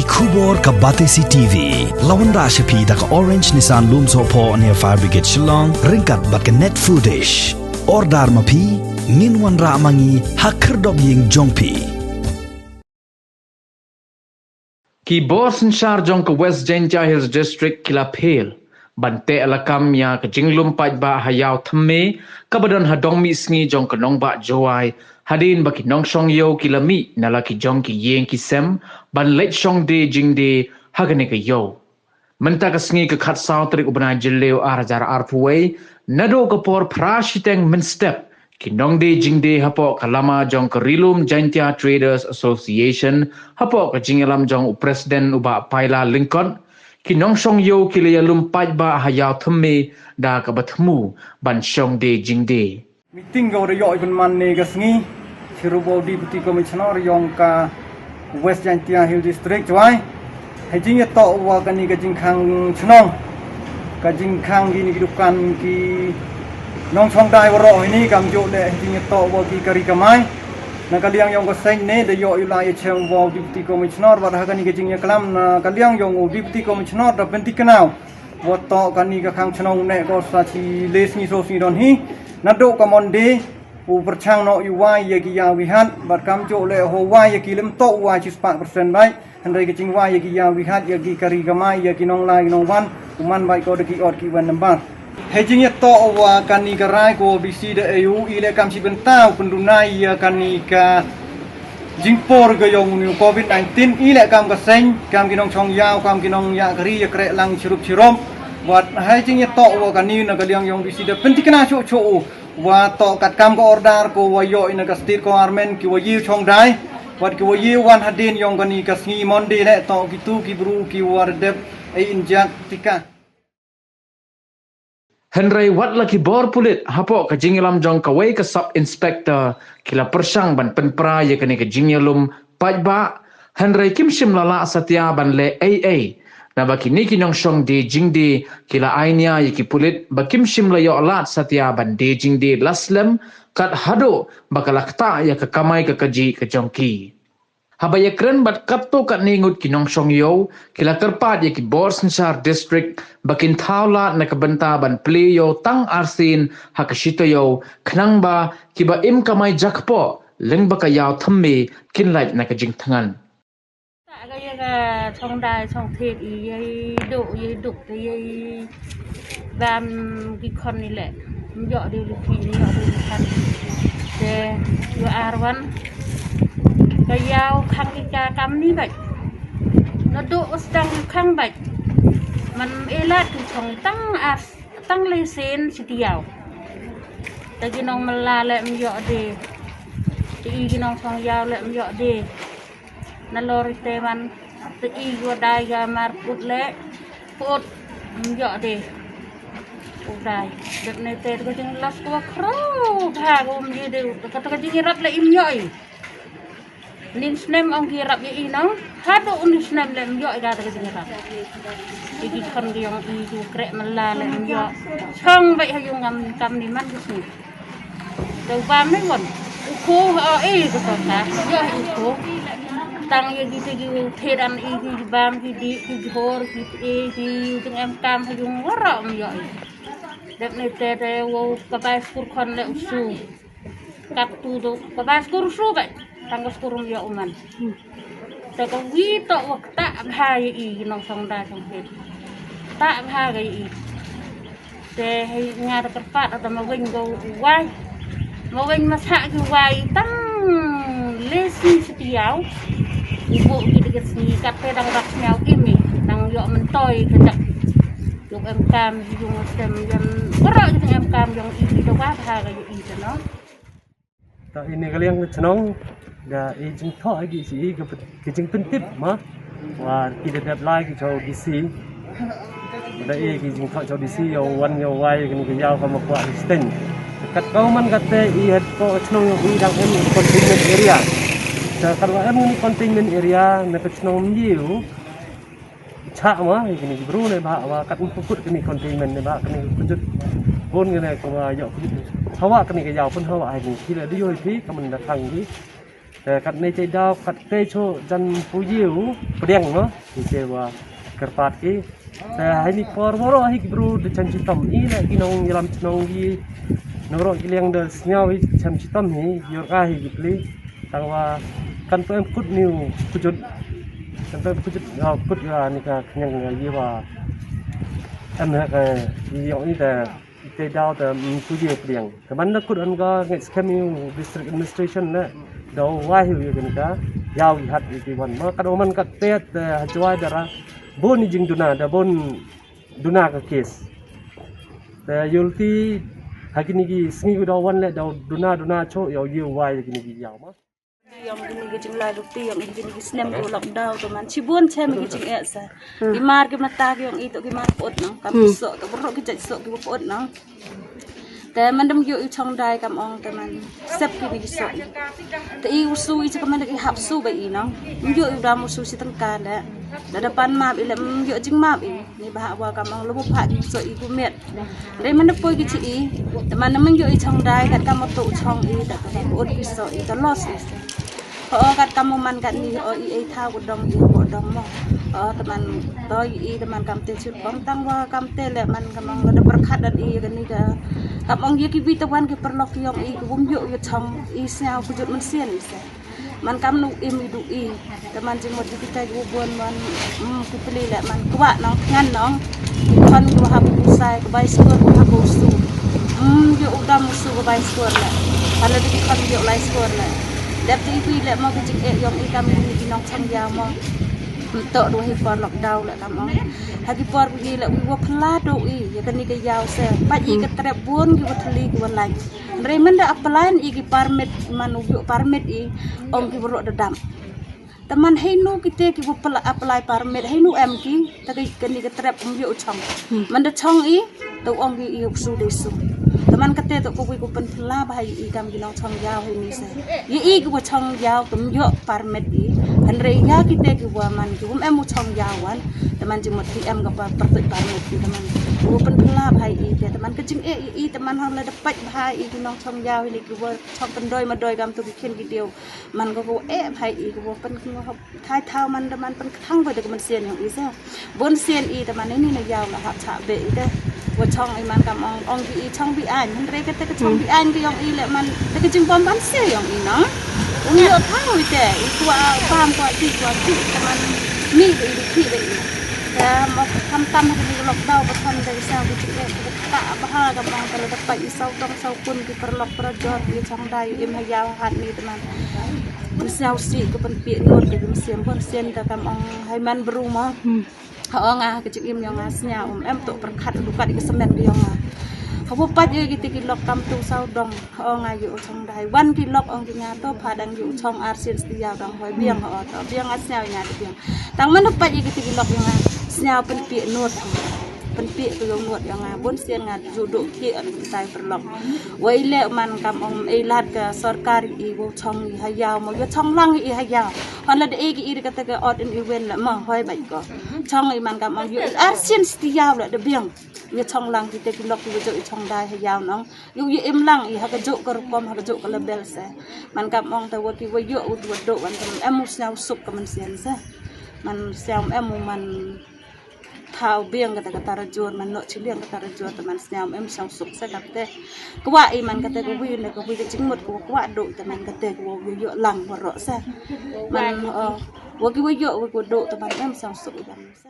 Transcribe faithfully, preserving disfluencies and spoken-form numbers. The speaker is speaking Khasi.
Khubor ka Batesi T V la wanrah sha phi da ka Orange Nissan Lumsohphoh near Fire Brigade Shillong, ryngkat bad ka Net Foodish. Order ma phi, ngin wanrah ma ngi ha khyrdop ïing jong phi. Ki bor synshar jong ka West Jaintia Hills District ki la phel ban teh lakam ïa ka jinglum paidbah ha Ïaw Thymme, kaba don ha Dongmihsngi jong ka nongbah Jowai, hadien ba ki nongshong ïew ki la mih na la ki jong ki ïing ki sem ban leit shong die jingdie ha kane ka ïew. Mynta ka sngi ka khatsaw tarik u bnai Jylliew ar hajar arphew wei, naduh ka por phra shiteng mynstep, ki nongdie jingdie hapoh ka lama jong ka Ri-lum Jaintia Traders Association, hapoh ka jingïalam jong u President u Bah Paila Lyngkot, ki nongshong ïew ki la ïalum paidbah ha Ïaw Thymme da kaba thmu ban shong die jingdie. Meeting ka wa da ïoh i pynman ne ka sngi, chirup wa u Deputy Commissioner yong ka West Jaintia Hill District, Jowai. Hei jingïatoh wa kani ka jingkhang chnong, ka jingkhang kini ki dukan, ki nongshong dai waroh hini, kamjooh leh hei jingïatoh wa ki kari kamai. Na ka liang yong ka seng ne da ïoh i la ïachem wa u Deputy Commissioner, bad ha kani ka jingïaklam na ka liang yong u Deputy Commissioner da pyntikna wa toh kani ka khang chnong ne ko sa chi le sngi so sngi don hi. Naduh ka Monday u pyrchang noh i wai ïa ki ïaw ki hat, bad kamjooh leh ho wai ïa ki lem toh wai chi spah percent bad. Hynrei ka jingwai ïa ki ïaw ki hat, ïa ki kari kamai, ïa ki nonglai ki nongwan, u man bad ko da ki ot ki wan nambar. Hei jingïatoh wa kani ka rai ko bisi da A U i leh kam chi bynta u pynduna ïa kani ka jingpor ka yong u Covid nineteen, i leh kam ka seng, kam ki nongshong ïaw, kam ki nongïakari ïakreh lang chirup chirup. Wat hei jingïatoh wa kani na ka liang yong bisi da pyntikna chuh chuh u wa toh katkam ka order ko wa ïoh i na ka state government, ki wa ïew shong dai, wat ki wa ïew wan hadien yong kani ka sngi Monday leh toh kitu ki bru ki wa da dep ai injek tika. Hynrei wat la ki bor pulit hapoh ka jingïalam jong kawei ka Sub Inspector ki la pyrshang ban pynpra ïa kane ka jingïalum paidbah, hynrei kim shym la lah satia ban leh ei ei. Naba kini ki nongshong die jingdie ki la ai nia ïa ki pulit ba kim shym la ïoh lad satia ban die jingdie la slem, kat haduh ba ka la ktah ïa ka kamai ka kajih ka jong ki. Haba ïakren bad katto katne ngut ki nongshong ïew, ki la kyrpad ïa ki bor synshar district ba kin thaw lad na ka bynta ban plie ïew tang arsien ha ka shi taïew, khnang ba kiba im kamai jakpoh lyngba ka Ïaw Thymme kin lait na ka jingthngan. Ka ïa ka shong dai shong thied i ïa i duh ïa i duk te ïa i bam ki khon i leh. Ym ïoh de u lukhi, ym ïoh de u lukhan. Te ïa ar wan ka ïaw khang i ka kam ni bad. Naduh u sdang u khang bad. Man e lad ki shong tang as, tang lei sien shi taïew. Te ki nong mala leh ym ïoh de. Te i ki nong shong ïaw leh ym ïoh de. Nalor ite man te i wa dai ga mar put leh put ym ïoh de. U dai. Dep ne te ka jinglas ko khro bha ko ym ïoh de. Ka, ka jingïarap leh im ïoh i. Nin snem ong ki ïarap ïa i nong. Haduh nin snem leh ym ïoh i ka, ka jingïarap. I ki khon ki yong i ki kreh mala leh ym ïoh. Shong bad ha yung ngam kam ni man ki snem. Te u bam ne won. U kho ha o e ka sorkar. Ïoh u kho. Tang ïa ki te ki u thied an i ki bam ki dih ki jhur ki e ki jingem kam ha yung waroh ym ïoh i. Dep ne te te wow ka bai skur khon leh u su. Katu tu ka bai skur u su bad. Tang ka skur ym ïoh u man. Te ka wi toh wa ktah bha ïa i ki nong shong dai shong thied. Ktah bha ka ïa i. Te hei nga da kyrpad da ma weng ko u wai. Ma weng ma sah ki wai tang le sngi shi taïew. U buh ki da ka sngi kat te dang rap sñiaw im i dang ïoh myntoi ka jak. Ïoh em kam yung sem yan waroh ki em kam yong i da wa bha ka ïa i te no. Ta ini ka liang ka chnong da i jingthoh ha ki shi i ka pyn-, ka jingpyntip ma. Wa ki da dep lai ki chaw D C. Da i ki jingthoh chaw D C yow wan yow wai kini ka ïaw ka ma kwah ki steng. Kat kau man kat te i het ko ka chnong yow i dang em containment area. Ta kat wa em ni containment area na ka chnong Mjiu. Chah ma, ïa kini ki bru ne ba, ba kat ym pukut kini containment ne ba, kini kujut. Bun kini ko ba ïoh kujut. Hawa kini ka ïaw pun hawa ai ni. Ki la di ïoh phi, ka man da khang ki. Te katne te daw katte cho jan pujiu pdiang no. Ite wa kyrpad ki. Te haini por woro hi ki bru de chan chitom i le ki nong yalam chnong gi. Noro ki liang de sniaw hi chan chitom hi yor ka hi ki pli. Tang wa kan to em kut niu kujut. Kan to em kujut ga kut ga ni ka knyang ga yi wa. Em ha ka yi yong i te. Te daw te pujiu pdiang. Te man da kut an ga ngi skhem i district administration le. Daw wa hi yu kan ka. Yaw i hat i ti wan ma ka do man ka te ha jwai dara. Bon i jing duna da bon duna ka case. Te yulti ha kini ki sngi ku daw wan le daw duna duna cho yaw yu wa ya kini ki yaw ma. Yong kini ki jinglai luti yong kini ki snem ku lockdown tu man chibun chem ki jing ek sa. Ki mar ki mata ki yong i tu ki mar pot nang kam ki sok tu berok ki jait sok ki pot nang. Te man dem yo i chong dai kam ong te man sep kini ki sok. Te i usu i chakam man ki hap su ba i nang. Yo i dam usu si tengka le. Da depan map i le yo jing map i. Ni ba wa kam ong lebo pha ki sok i ku met. Re man da poi ki chi i. Te man da man yo i chong dai kat kam tu chong i ta ka ot ki sok i ta los i. Ho kat kam man kat ni o i ei thau ku dong i ko dong mo. O te man to i te man kam te chut bong tang wa kam te le man kam ong da perkhat da i ka ni ka. Kam ong ye ki bi te wan ki perlok yong i ku bum yo yo chong i sniaw ku jut man sien i se. Man kam nu im i du i. Te man jing mot ki tai ki bun man mm ki pli le man kwah nong thngan nong. Ki khon ki wahap u sai ki bai skur wahap u su. Mm yo u dam u su ki bai skur le. Hala di ki khon yo lai skur le. Dep ti i pli le mo ki jing ek yong i kam ni ki nong chang ya mo. Mto du hi por lockdown le kam ong. Ha ki por ki le wi wa phla du i ya ka ni ka yaw se. Pa i ka trep bun ki wa thli ki wa lai. Re man da apply i ki permit man u yo permit i ong ki wa ro da dam. Te man hei nu ki te ki wa pla- apply permit hei nu em ki te ki ka ni ka trep um yo chong. Man da chong i te ong ki i u su de su. Te man ka te te ko wi ko pen phla ba hai i kam ki nong chong yaw hei ni se. Ye i ki wa chong yaw tum yo permit i. Han re ya ki te ki wa man ki um em u chong yaw wan. Te man jing mot ki em ka pa permit ki te man. Ko pen phla ba hai i te te man ka jing e i te man hang la da pach ba hai i ki nong chong yaw hei ni ki wa chong pen doi ma doi kam tu ki khin ki deu. Man ko ko e ba hai i ko pen ko hop thai thau man da man pen khang ba da ko man sien yong i sa. Bon sien i da man ni na yaw la hap cha be i da. Wa chong i man kam ong ong bi i chong bi an. Man re ka te ka chong bi an ki yong i le man da ka jing bom ban se yong i no. Ung yo thau i te i kwa pam kwa ti kwa ti da man mi ba i di ki ba i. Da mo kam tam ha ni lockdown ba than da i sa bi ti e ka ta ba ha kam ong ka la da pa i sau tong sau kun ki perlok perjot i chong dai im ha yaw hat ni te man. Sniaw si ka pen pi nur ka jing sien pun sien ta kam ong hai man bru ma. Ha ong ah ka jing im yong ah sniaw um em to perkhat du kat ka semen ka yong ah. Ha bu pat ye ki ti ki lok kam tu sau dong ha ong ah yu chong dai wan ki lok ong ki nga to pha dang yu chong ar sien sti yaw dang hoi biang ha to biang ah sniaw nga biang. Tang man pat ye ki ti ki lok yong ah sniaw pen pi nur. Pen pi ka yong nur yong ah bun sien nga ju du ki an ki tai perlok. Wei le man kam ong ei lad ka sorkar i wo chong i ha yaw mo yo chong lang i ha yaw. Hon la de e ki i ka te ka ot in i wen la ma hoi bai ko. Chong i man kam ong yo ar sien sti yaw la de biang. Yo chong lang ki te ki lok ki wo jo i chong dai ha yaw nong. Yo yo im lang i ha ka jo ka rukom ha ka jo ka label se. Man kam ong te wo ki wo yo wo do wan kam em u sniaw suk ka man sien se. Man sniaw em u man thau biang kata kata rajur man no chi biang kata rajur te man sniaw em sang suk se kate. Kwa i man kate ko wi ne ko wi ka jingmut ko kwa do te man kate ko wi yo lang waro se. Man o wa ki wi yo wa ko do te man em sang suk i ban se.